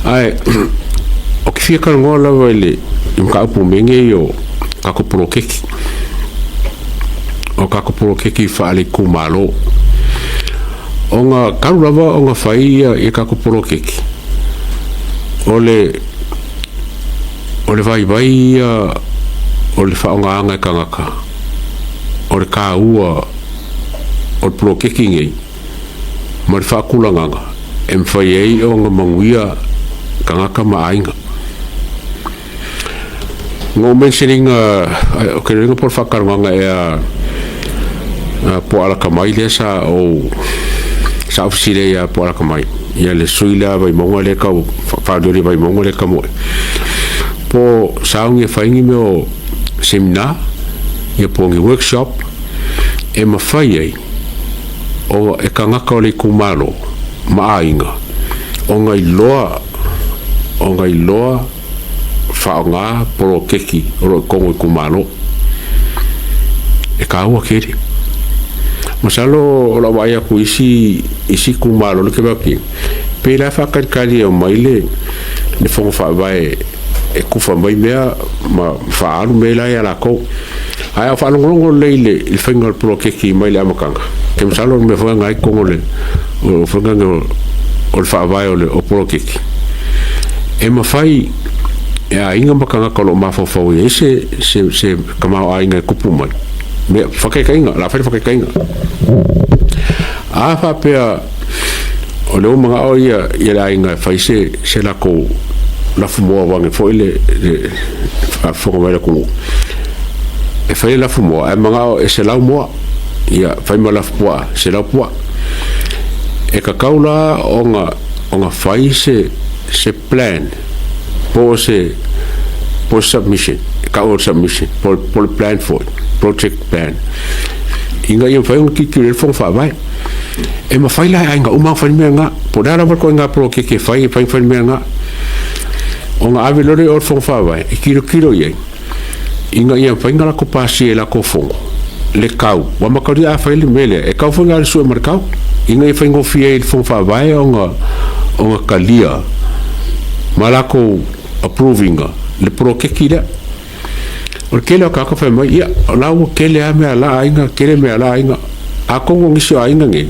Ae o ke fia talanoa lava i le mataupu o mea nei o tatou poloketi, o tatou poloketi faale-itumalo. Ona talu lava ona fai ia tatou poloketi, o le o le vaivai ia o le faaaogaina e tagata o le taua o le poloketi nei ma le faatulagaga e mafai ai ona manuia tagata ma aiga. Na ou mention ina, ou te iloaina po o le faatalanoaga ea po o alata mai lea sa ou sa ou fesili ai ia po o alata mai ia le sui lea a Vaimauga lea e tau faalioli e Vaimauga lea e tamoe po o sauni e fai ni mea o seminar ia po o ni workshop e mafai ai o e tagata o le itumalo ma aiga ona iloa ona iloa faaaoga poloketi o lo o i totonu o itumalo. E taua tele. Masalo o lau vaai atu i isi isi itumalo lea ou te vaai atu i ai, pei la e faatalitali e omai le le fono faavae e tufa mai mea ma faaalu mea la ia latou. Ae a ou faalogologo lelei i le i le faiga o le poloketi mai le amataga, ou te masalo o le mea foi lena e i totonu o le o faiga o le faavae o le o poloketi, e mafai e aiga ma tagata o lo o mafaufau i ai se se se tamaoaiga e tupu mai. Mea, faataitaiga, o le a fai le faataitaiga. A faapea o lea ua manao ia ia le aiga e fai se se latou lafumoa vaeane foi le le faafofoga mai le atunuu, e fai le lafumoa ae manao e 100 moa, ia fai ma lafupuaa, 100 puaa. E tatau la ona ona fai se se plan po o se po o se submission, e tau o le submission, po o le plan foi, project plan, ina ia mafai ona tilotilo i ai le Fono Faavae. E mafai la e aiga uma ona fai le mea lena. Po o le a lava le ituaiga poloketi e fai, e fai fai le mea lena. Ona ave loa lea i o i le Fono Faavae e tilotilo i ai, ina ia mafai ona latou pasia e latou fono le tau. Ua matalia a fai le mea lea, e tau foi na le sue ma le tau, ina ia faigofie ai i le Fono Faavae ona ona talia ma latou approve ina le poloketi lea. O le tele o tagata fai mai, ia, o la ua tele lava mea a la aiga, tele mea a la aiga. Atonu o nisi o aiga nei,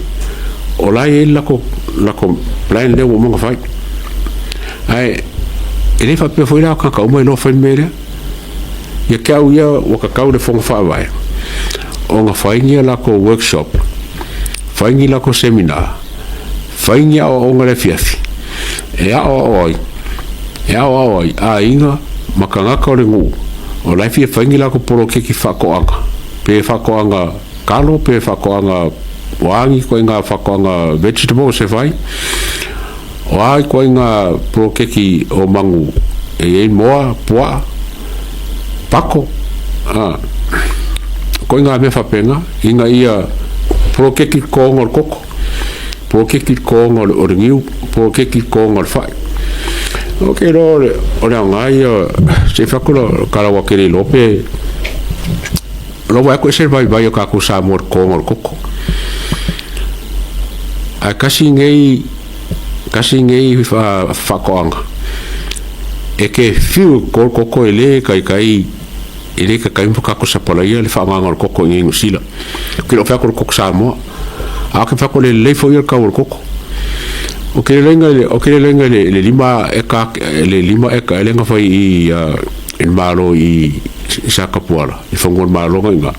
o la e i ai le latou, latou plan lea ua uma ona fai. Ae e le faapea foi la o tagata uma e iloa fai le mea lea. Ia te au ia ua tatau le Fono Faavae ona fai ni a latou workshop, fai ni latou seminar, fai ni aoaoga i le afiafi e aoao ai, e aoao ai aiga ma tagata o le nuu o la e fia fai ni latou poloketi faatoaga, pe faatoaga talo pe faatoaga o a ni ituaiga faatoaga vegetables e fai. O a ituaiga poloketi o manu e i ai moa, puaa, pako, a, ituaiga mea faapena, ina ia poloketi le totoga o le koko, poloketi le totoga o le niu, poloketi le totoga o le fai. Ou te iloa o le aoga ia, se i fai atu lau tala ua tele iloa pe o lau vaai atu e ese le vaivai o tatou Samoa i le totoga o le koko. Ae tasi nei tasi nei faatoaga e te fiu e toto le koko e le taitai e le taitai ma tatou sapalaia le faaaogaina o le koko i inei i Niu Sila. Ou te le o fai atu o le koko Samoa, a ou te fai atu o le lelei foi ia o le tau o le koko. Ou te lelei ou te lelei i le 5 eka le 5 eka lea na fai i le Malo i Sakapuala, i fanua o le Malo na i ina.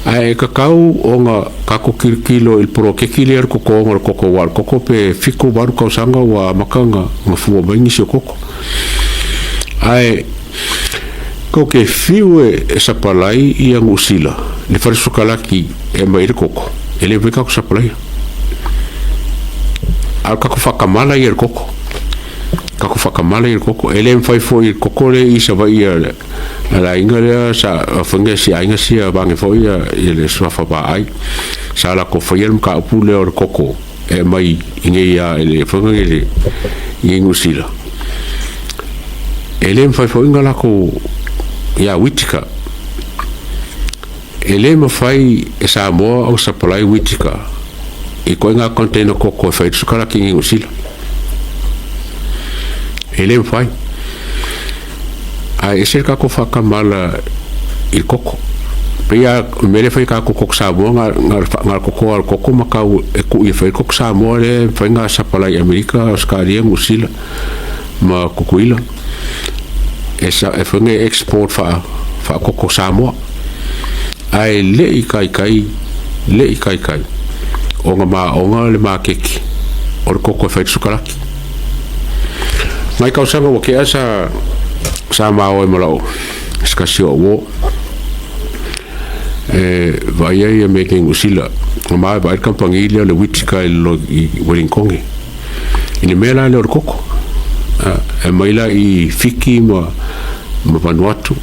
Ae tatau ona tatou tilotilo i le poloketi lea o le totoga o le koko, aua o le koko pe 7, 8 tausaga ua amata ona fua mai nisi o koko. Ae tou te fiu e sapalai ia Niu Sila le fale sukalaki e aumai ai le koko, e le mafai tatou sapalaia. A o le tatou faatamala ia i le koko, tatou faatamala ia i le koko. E le mafai foi e le koko lea i Savaii a le aiga lea sa faia si aiga sia vaeane foi ia le suafa vaai sa latou faia le mataupu lea o le koko e aumai i nei a i le fono i le i Niu Sila. E le mafai foi ona latou ia Witika e le mafai e Samoa ona supply Witika i ituaiga container koko e fai ai le sikalati i Niu Sila. E le mafai. Ae ese le tatou faatamala i le koko. Pei lava o le mea lea e fai e tatou koko Samoa, na o le koko lava o le koko ma tau e tuu e fai ai le koko Samoa lea e mafai ona sapalai i Amerika, Ausetalia, Niu Sila ma Tutuila. E mafai ona export faakoko Samoa. Ae le i taitai, le i taitai ona maona le maketi o le koko e fai ai le sukalaki. Nai tausaga ua tea sa sa mao ai ma lau se tasi o au uo e vaaia ia mea i Niu Sila. Na mao e vaai le kamupani lea o le Whittaker i lalo i Wellingtone i le mea la lea o le koko. E aumai la i Fiti ma Vanuatu.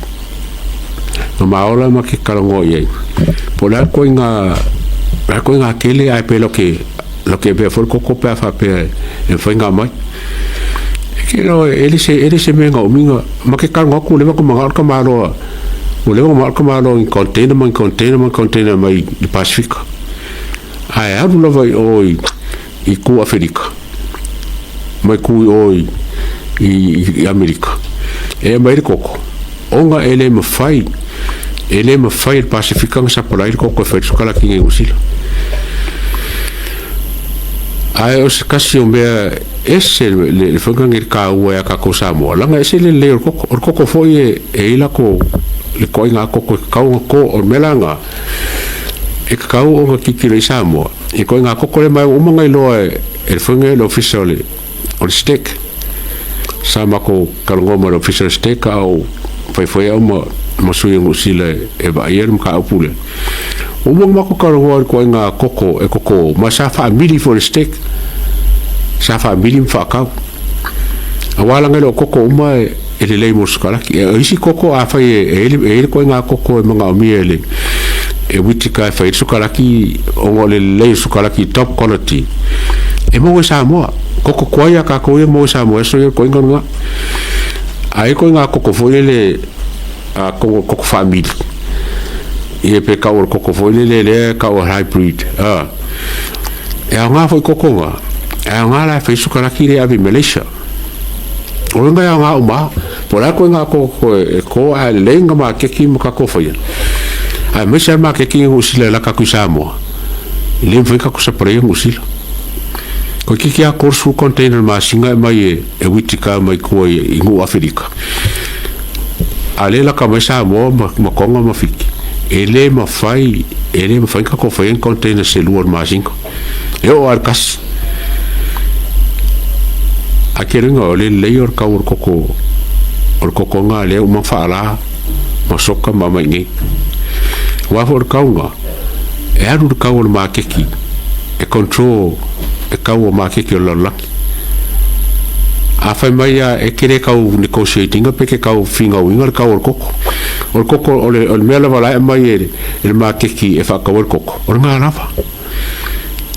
Na mao la ma ke talanoa i ai po o le a le ituaiga tele ae pe latou te avea foi le koko pe a faapea e mafai ona aumai. E te iloa e le se mea na umi na, ma te talanoa atu ua leva ona manao le tamaloa, ua leva ona manao le tamaloa i ni container ma ni container ma ni container mai le Pasefika. Ae alu lava i o i ku Afelika, mai ku i o i Amerika, e aumai ai le koko, ona e le mafai, e le mafai e le Pasefika ona sapalai le koko e fai ai le sikalati i Niu Sila. Ae o se tasi o mea ese le faiga nei le taua ia tatou Samoa, leaga e ese le lelei o le koko. O le koko foi e i ai lako, le ituaiga koko e tatau ona to. O le mea la lena, e tatau ona tilotilo i ai Samoa i le ituaiga koko lea, ma ua uma ona iloa e le faiga lea le Ofisa o le o le STEC. Sa matou talanoa ma le Ofisa o le STEC a o fai au ma sui o Niu Sila e vaaia le mataupu lea. Ua uma ona matou talanoa i le ituaiga koko e toto, ma sa faamili foi e le STEC. Sa faamili ma faatau. Aua leaga e le o koko uma e lelei mo le sikalaki. O isi koko afai e i ai le ituaiga koko e manaomia e le e Whittaker e fai ai le sikalaki ona o le lelei o le sikalaki top quality, e maua i Samoa. Koko tuai a tatou ia e maua i Samoa e aso ia o le ituaiga lena. A i ai ituaiga koko foi lele a koko faamili, ia pe tau o le koko foi lele lea e tau o hybrid, e aoga foi koko na, e aoga la e fai sikalaki lea e ave i Malaysia. O lona e aoga uma lava. Po o le a ituaiga koko e to ae lelei ona maketi ma tatou faia, aemaise lava le maketi i Niu Sila e lata atu i Samoa, e le mafai ona tatou sapalaia Niu Sila. Toeitiiti lava 30 container i le masina e aumai e Whittaker mai tua i nuu Aferika, a o lea e lata mai Samoa ma Toga ma Fiti, e le mafai, e le mafai ona tatou faia ni container se lua i le masina. E oo lava i le tasi. Ae tele ina o le lelei o le tau o le koko, o le koko lena lea uma faala ma soka ma aumai i inei. Aua foi o le tau lena, e alu le tau o le maketi e control le tau o maketi o le lalolagi. A fai mai lava e te le tau negotiate ina pe te tau finauina le tau o le koko. O le koko, o le mea lava la e aumai e le maketi e faatau ai le koko, o lena lava.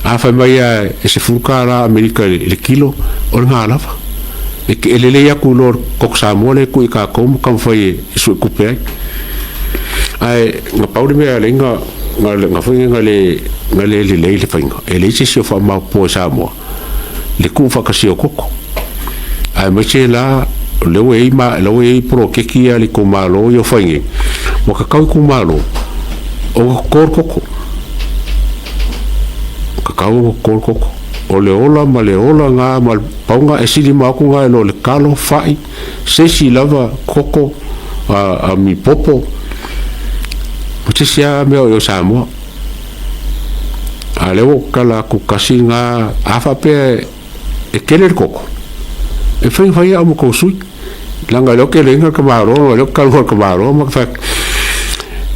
A fai mai lava e $10 Amerika i le kilo, o lena lava. E lelei atu i lo le koko Samoa lea e tuu i tatou ma taumafai e suetupe ai. Ae na pau le mea e ala ai na foi na le lelei le faiga, e leai se isi o faamaopoopo i Samoa le tuufaatasia o koko. Aemaise la o lea ua i ai, la ua i ai poloketi ia a le itumalo ia o fai nei, ua tatau itumalo ona toto le koko. Tatau ona toto le koko. O le ola ma le ola na ma le pauga e sili ma atu na i lo le talo, fai, se isi lava koko, a mipopo, ma se isi lava mea o i o Samoa. A o lea ua ou tatala atu tasi na, a faapea e tele le koko, e mafai ona fai au ma tou sui. Leaga o lea ou te iloaina le tamaloa, o lea ou te talanoa i le tamaloa ma fai atu,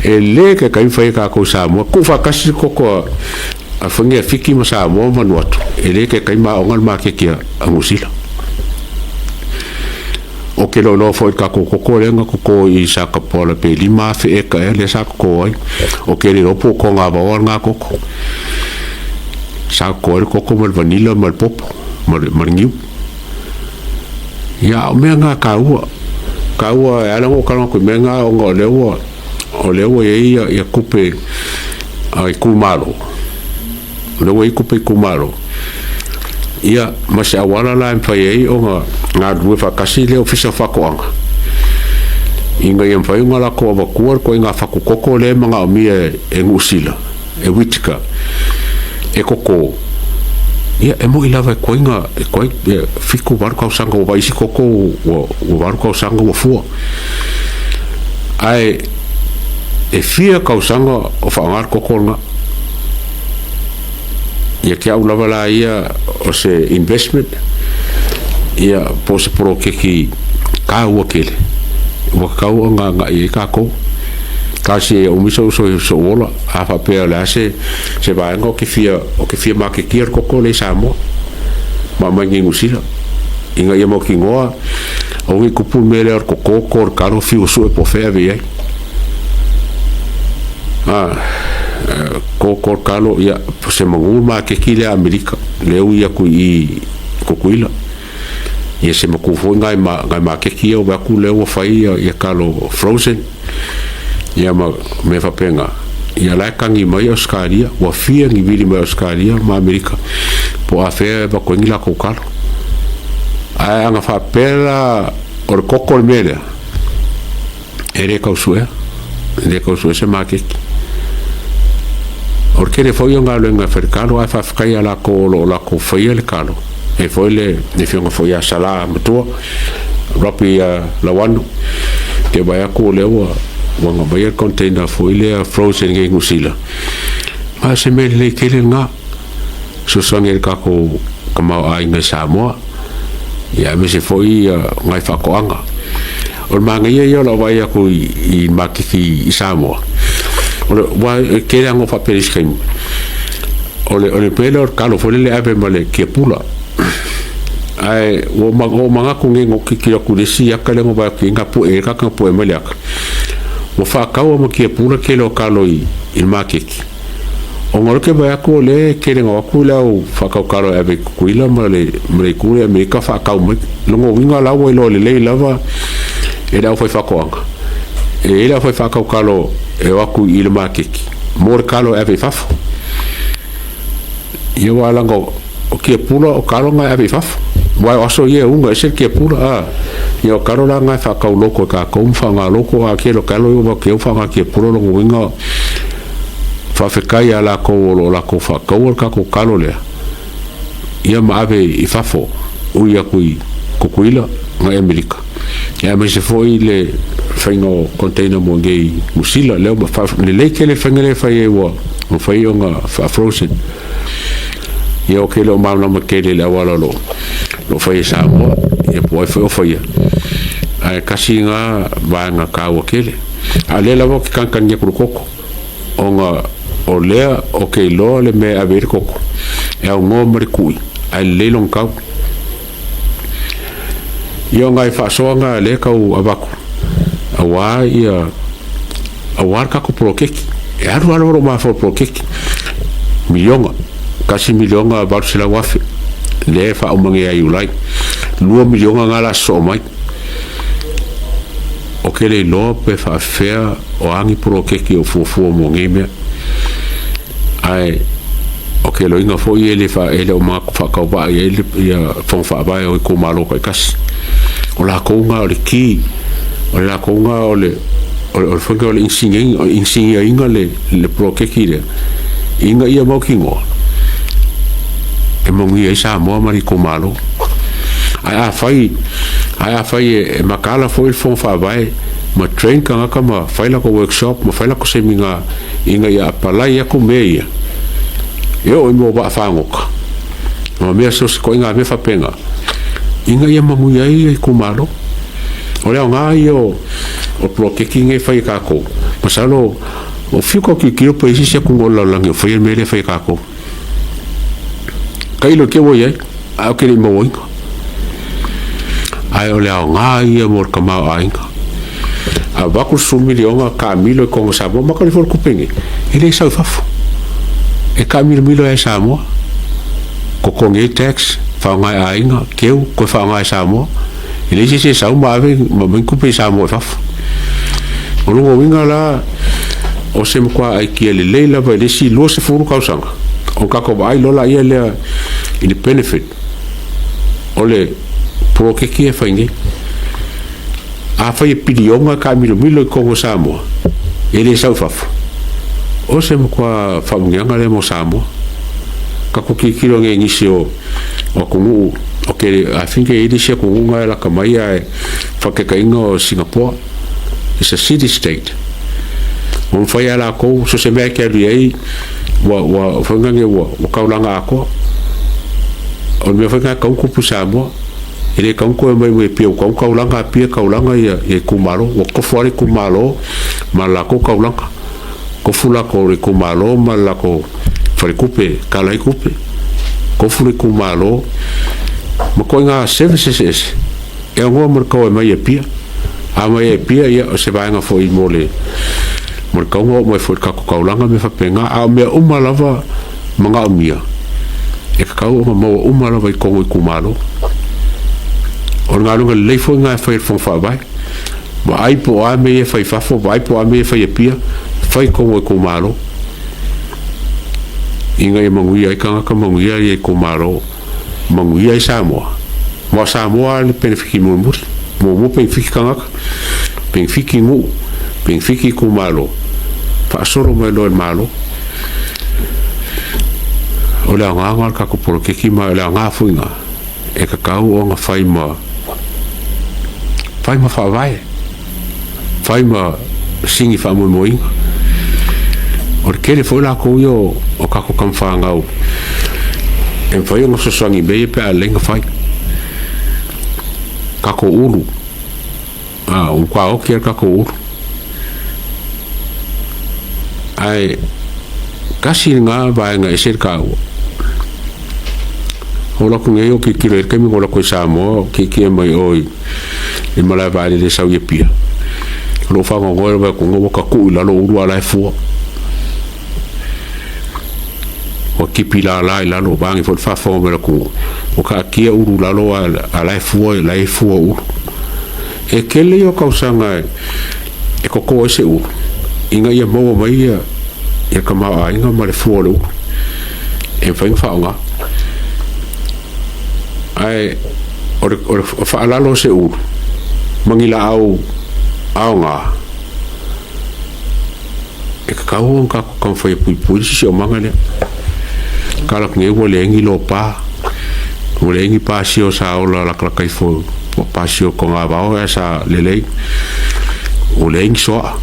e le taitai ona fai e tatou i Samoa, tuufaatasi le koko a Foni a Fiti ma Samoa ma Vanuatu, e le taitai maona le maketi a Niu Sila. Ou te iloiloa foi i le tatou koko lea na toto i Sakapoala pe 5,000 eka ea lea sa toto ai. Ou te le iloa po o togavao lena koko. Sa toto ai le koko ma le vanilla ma le popo ma le niu. Ia, o mea na taua. Taua e ala ona ou talanoa atu i mea na ona o lea ua o lea ua i ai ia, ia tupe a itumalo. O lea ua i ai tupe itumalo. Ia, ma se auala la e mafai ai ona galulue faatasi le Ofisa o Faatoaga ina ia mafai ona latou avatua le ituaiga fatu koko lea e manaomia e Niu Sila, e Whitaker, e toto. Ia, e moni lava e tuai na, e tuai, 7, 8 tausaga ua vaai isi koko ua 8 tausaga ua fua. Ae e fia tausaga o faaaoga le koko lena. Ia te au lava la ia o se investment ia po o se poloketi taua tele ua tatau ona agai i ai tatou. Tasi e umi sou sou ola a faapea o le a se se vaega ou te fia ou te fia maketia le koko lea i Samoa ma aumai i Niu Sila ina ia mautinoa aua ne i tupu le mea lea o le toto o le talo fiu e sue po o fea e ave i ai. Koko talo, ia, se manu le maketi lea a Amerika, lea ui atu i i Tutuila. Ia se matu foi nai, ma, nai maketi ia ua atu lea ua fai ia, ia talo frozen, ia ma mea faapena. Ia la e tagi mai Ausetalia, ua fia ni vili mai Ausetalia ma Amerika, po o afea e avatu ai ni latou talo. Ae ana faapea la o le koko le mea lea, E le tau suea, e le tau suea se maketi. O le tele foi o galuega e fai le talo, ae faafetai ia latou o lo o latou faia le talo. E foi le afioga foi ia Sala Matua, Robbie Lauano, te vaai atu o lea ua aumai le container foi lea frozen i Niu Sila. Ma o se mea lelei tele lena, fesoasoani ai i le tatou tamaoaiga i Samoa, ia aemaise foi nai faatoaga. O le manaia ia o lau vaai atu i maketi i Samoa, o le, aua e tele lava ina ou faapea i isi taimi, o le, o le mea lea o le talo foi lele e ave ma le tiapula. Ae ua ou manatu nei na ou tilotilo atu i le isi ata lea na ou vaai atu i ai na pue ai le tagata na pue mai le ata, ua faatau lava ma tiapula le tele o talo i le maketi. Ona o lea ou te vaai atu o lea e tele ina o atu le au faatautalo e ave i Tutuila ma le ma le itu lea i Amerika faatau mai. O lona uiga la ua iloa lelei lava e le aufaifaatoaga, e i ai le aufaifaatautalo e o atu i le maketi mo le talo e ave i fafo. Ia aua leaga o tiapula o talo na e ave i fafo. Aua o aso ia e uga ese le tiapula, a. Ia o talo la na e faatau loko e tatou ma faaaoga loko, a o tele o talo ia ua avatu i ai ua faaaoga tiapula, o lona uiga Faafetai ia lakou o lo o lakou faataua le tatou talo lea, ia ma ave i fafo, ui atu i Tutuila ma Amerika, ia aemaise foi le faiga o container mo nei Niu Sila. Lea ua lelei tele le faiga lea e fai ai ua mafai ona faa-frozen. Ia ou te le o malamalama tele i le auala o lo o fai e Samoa, ia po o ai foi o faia, ae tasi lena vaega taua tele. A o lea lava ou te tagitagi atu i le koko, ona o lea ou te iloa le mea e ave i ai le koko, e aunoa ma le kui, ae lelei lona tau. Ia o nai faasoa na lea e tau avatu, aua ia, aua le tatou poloketi. E alu lava lou mafaufau i le poloketi, miliona, $1,800,000 lea e faauma nei ia Iulai, $2 miliona na o le a sosoo mai. Ou te le iloa pe faafefea o a ni poloketi o fuafua mo nei mea. Ae o ke loiga foi e le fa, e le o manatu faatauvaa i ai le, ia fono faavae o itumalo taitasi. O latou na o le ki, o le latou na o le o le faiga o le inisinia le le poloketi lea ina ia mautinoa e manuia ai Samoa ma le itumalo. Ae afai, ae afai e mataala foi le fono faavae ma train tagata ma fai latou workshop ma fai latou seminar ina ia apalai atu mea ia e oo i mea o vaa fagota ma mea so o se ituaiga mea faapena ina ia manuia ai itumalo. O le aoga ia o poloketi nei e fai e tatou, masalo o fiu tau tilotilo pe i ai se isi atunuu o le lalolagi o faia le mea lea e fai e tatou. Tailo te ua i ai, ae ou te le i mauaina. Ae o le aoga ia mo le tamaoaiga. Avatu le 10 miliona taamilo i totonu o Samoa, mata ifo le tupe nei, e le sau i fafo. E taamilomilo ai i Samoa, totogi ai tax, faaaoga e aiga, keu, toe faaaoga e Samoa. E leai se isi e sau ma ave ma aumai tupe i Samoa i fafo. O lona uiga la, o se matua aikia lelei lava i le isi 20 tausaga, ona tatou vaai loa laia lea i le benefit o le Poloketi e fai nei. Afai e piliona e taamilomilo i totonu o Samoa, e le sau i fafo, o se matua faamuniaga lea mo Samoa. Tatou tilotilo nei i nisi o atunuu, o ke, I think e i ai le isi atunuu na e lata mai ae faataitaiga o Singapore, it's a city state. Ua mafai lava e latou, so o se mea e te alu i ai, ua, ua, foi lea ua, ua taulaga atoa. O le mea foi lena e tatau ona tupu i Samoa. E le tatau ona toe omai mai Apia, ua tatau ona taulaga Apia, taulaga ia, ia itumalo. Ua tofu lava le itumalo ma le latou taulaga. Tofu latou le itumalo ma le latou faletupe e tala ai tupe. Tofu le itumalo ma ituaiga services eseese e aunoa ma le tau e mai i Apia. A omai i Apia, ia, o se vaega foi mo le mo le tauga oo mai foi i le tatou taulaga ma mea faapena. A o mea uma lava manaomia, e tatau ona maua uma lava i totonu o itumalo. O le galuega lelei foi lena e fai e le Fono Faavae. Vaai po o a mea ia e fai i fafo, vaai po o a mea ia e fai i Apia, fai i totonu o itumalo ina ia manuia ai tagata, manuia ai itumalo, manuia ai Samoa. Aua o Samoa le penefiti mulimuli. Muamua penefiti tagata, penefiti nuu, penefiti itumalo, faasolo mai loa i le Malo. O le aoga o le tatou poloketi ma o le aoga foi lena e tatau ona fai ma fai ma faavae, fai ma sini faamoemoeina. O le tele foi latou ia o tatou tama fanau e mafai ona fesoasoani i mea ia pe a lelei ona fai. Tatou ulu, a, ua matua oti lava le tatou ulu. Ae tasi lena vaega e ese le taua. O alu atu nei o tilotilo i ai le taimi na ou alu atu ai i Samoa o tietie mai o i le malae vaalele sau i Apia. O lou faanoanoa lava atu ua tatuu i lalo ulu a o la e fua. Ua tipi lala i lalo, vaeane foi le faafofoga mai o le atunuu, ua taatia ulu i lalo a o la e fua, la e fua ulu. E tele ia o tausaga e toto ai se ulu ina ia maua mai ia le tamaoaiga ma le fua o le ulu e mafai ona faaaoga. Ae o le faalalo o se ulu ma ni laau aoga, e tatau ona tatou taumafai e puipui le siosiomaga lea. Tala atu nei ua leai ni lopa, ua leai ni pasio sa ola latalata ifo, pasio togavao ae sa lelei, ua leai ni soa,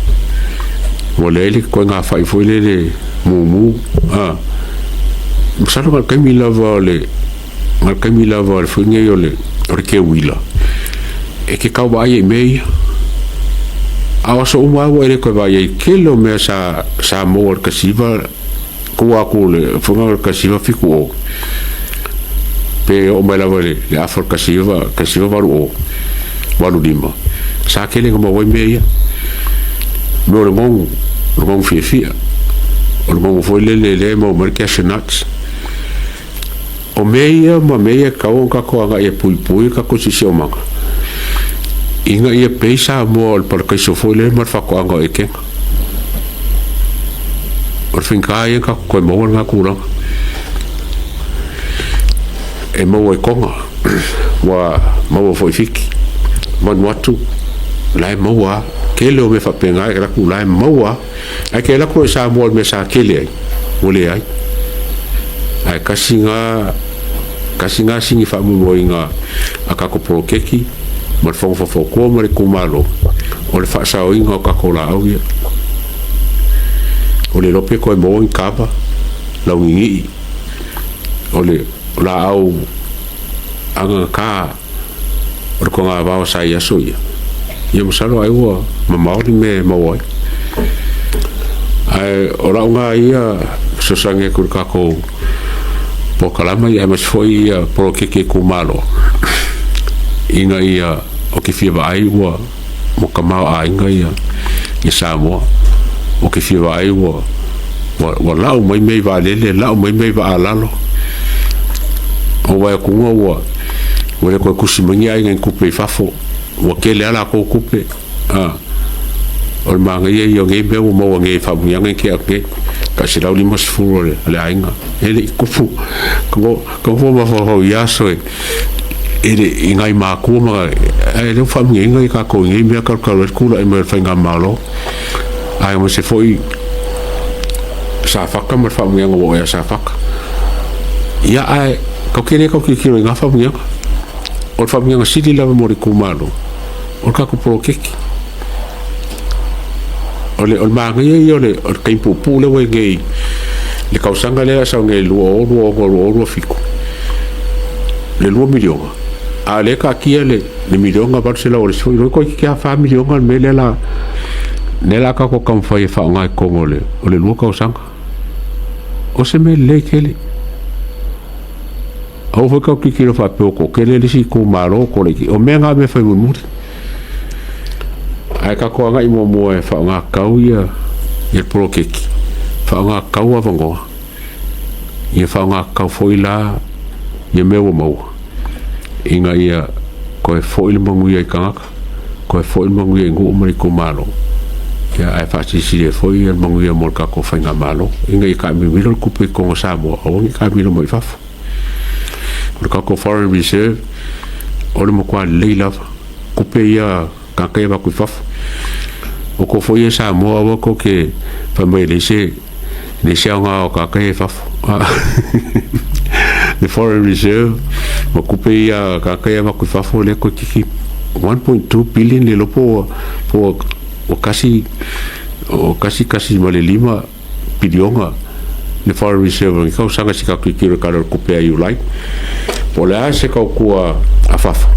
ua leai le ituaiga fai foi lele mumu. Masalo na o le taimi lava o le na o le taimi lava o le foi nei o le o le keuila e te tau vaai ai i mea ia. A o aso uma lava ua e le toe vaai ai i le tele o mea sa sa maua i le 19 tua atu o le foi o le 1970 pe oo mai lava i le afa o le 1980, 85 sa tele ina maua ai mea ia. Mea o le gonu, o le gonu fiafia, o le gonu foi lele lea e maua mai le cashew nuts. O mea ia ma mea ia e tatau ona tatou agai e puipui le tatou siosiomaga, ina ia pei Samoa o le parakaiso foi lea ma le faatoaga o ekega. O le faigata ia ona tatou toe maua lena tulaga. E maua i Toga, ua maua foi i Fiti, Vanuatu, la e maua lava. Tele o mea faapena e alu atu la e maua lava. Ae te alu atu loa i Samoa i le mea sa tele ai, ua leai. Ae tasi na, tasi na sini faamoemoeina a tatou poloketi ma le Fono Faufautua ma le itumalo, o le faasaoina o tatou laau ia. Ua le iloa pe toe maua ni kava, launinii, o le laau agagata o le togavao sa i aso ia, ia masalo ai ua mamao le mea e maua ai. Ae o lau na ia fesoasoani atu i le tatou polokalama ia aemaise foi ia poloketi itumalo ina ia ou te fia vaai ua ua tamaoaiga ia ia Samoa. Ou te fia vaai ua ua ua lau mai mea i vaalele, lau mai mea i vaalalo. O vaai atu ua ua le toe tusi mai ni aiga i ni tupe i fafo, ua tele lava latou tupe. A, o le manaia ia o nei mea ua maua nei e faamanuiaga i te atu nei, tai 150 o le aiga. E le i tupu, ka mafaufau i aso e. E le i nai makua ma ae lea ua faamanuiaina i tatou i nei mea talu talu ai le tulai mai o le faigamalo aemaise foi Safata ma le faamanuiaga ua oo ia Safata. Ia ae tatou te le tau tilotilo i na faamanuiaga. O le faamanuiaga sili lava mo le itumalo o le tatou poloketi. O le manaia ia o le taimi puupuu lea ua i ai nei le tausaga lea sau nei 2026 2027 le $2 miliona, a o lea e taatia le miliona 800 o le isi foi, toeitiiti lava $4 miliona le mea lea la lea la tatou taumafai e faaaoga i totonu o le 2 tausaga. O se mea lelei tele. Aua foi tatou tilotilo faapea ua toatele le isi itumalo po o le O mea na o mea fai mulimuli. Ae tatou agai muamua e faaaoga tatau ia le poloketi, faaaoga tatau avanoa, ia faaaoga tatau foi la ia mea ua maua, ina ia toe foi le manuia i tagata, toe foi le manuia i nuu ma le itumalo, ia ae faasilisili ai foi le manuia mo le tatou faigamalo, ina ia taamilomilo le tupe i totonu o Samoa, aua ne i taamilo mai fafo. O le tatou foreign reserve, o le matua lelei lava, tupe ia tagata ia avatu i fafo. O tou foi ia i Samoa, aua tou te fai mai e leai se leai se aoga o tagata ia i fafo. Le foreign reserve ma tupe ia tagata ia avatu i fafo lea toeitiiti 1.2 billion le iloa po ua tasi o 1.5 piliona le foreign reserve o lenei tausaga i se tatou tilotilo i le Tala o le Tupe a Iulai. Po o le a se tautua a fafo,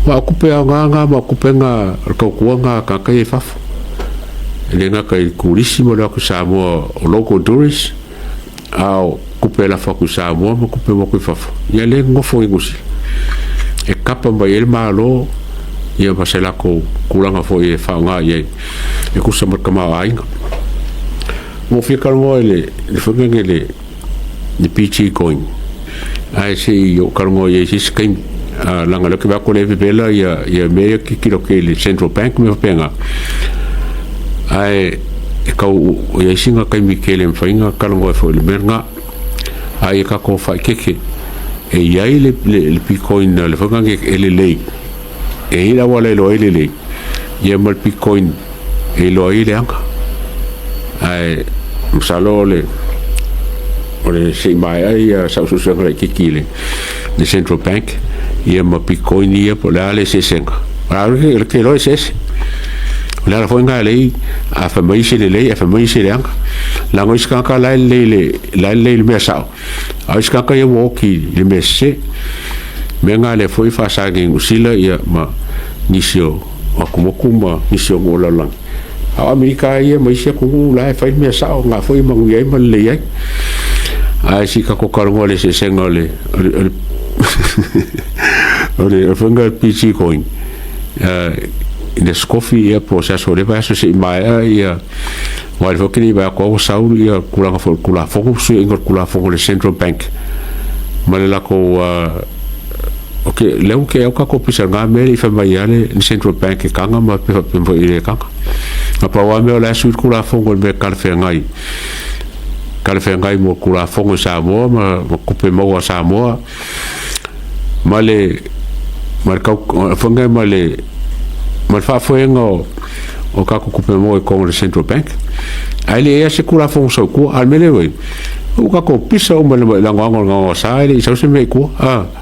aua o tupe aoga na ma o tupe na o le tautua na a tagata ia i fafo. E le gata i turisi ma le o atu i Samoa o local tourists, a o tupe e lafo atu i Samoa ma tupe e o atu i fafo, ia lea e nonofo i Niu Sila. E kapa mai ai le Malo ia ma se latou tulaga foi e faaaoga i ai e tusa ma le tamaoaiga. Ua ou fia talanoa i le foi lea le le PG coin, ae se i ou talanoa i ai i se isi taimi, leaga o lea ou te vaai atu o lea e vevela ia mea ia tilotilo atu i le Central Bank ma mea faapena, ae e tau i ai sina taimi tele e mafai ona talanoa ai foi i le mea lena. A ia tatou faaeteete, e i ai le Bitcoin le foi lea e lelei, e i ai le auala e iloa ai le lelei, ia ma le Bitcoin e iloa ai le leaga. Ae masalo o le se i maea ia sau suesuega laitiiti i le Central Bank ia ma Bitcoin ia po o le a le eseesega. A o le te iloa e eseese. O le ala foi lena e lei a fai mai isi e lelei ae fai mai isi e leaga. Leaga o isi tagata la e lelei la e lelei i le mea sao, a o isi tagata ia ua oti i le mea sese. O mea na lea foi e faasa nei i Niu Sila ia ma nisi o atumotu ma nisi o nuu o le lalolagi. A o Amerika lava ia ma isi atunuu la e fai le mea sao, na foi e manuia ai ma lelei ai. Ae se i tatou talanoa i le eseesega o le o le o le o le PG coin i le aso Tofi ia po o se aso o lea vaiaso se i maea ia aua o lea foi ou te le i vaai atu lava ua sau ia tulaga foi o le Tulafono, fesuiaiga o le Tulafono a le Central Bank ma le latou Ok, lea ua kei au tatou pisa i lena mea e le i fai mai lava le Central Bank e taga ma pe faapea foi e le taga. Na pau lava mea o la e sui le Tulafono i le mea e talafeagai, talafeagai mo Tulafono i Samoa ma tupe maua a Samoa ma le ma le tau foi lea ma le ma le faafoega o tatou tupe maua i totonu o le Central Bank. Ae le i i ai se Tulafono sau i tua. A o le mea lea ua i ai, ua tatou pisa uma i le lagoago o le gaogaosa e le i sau se mea i tua.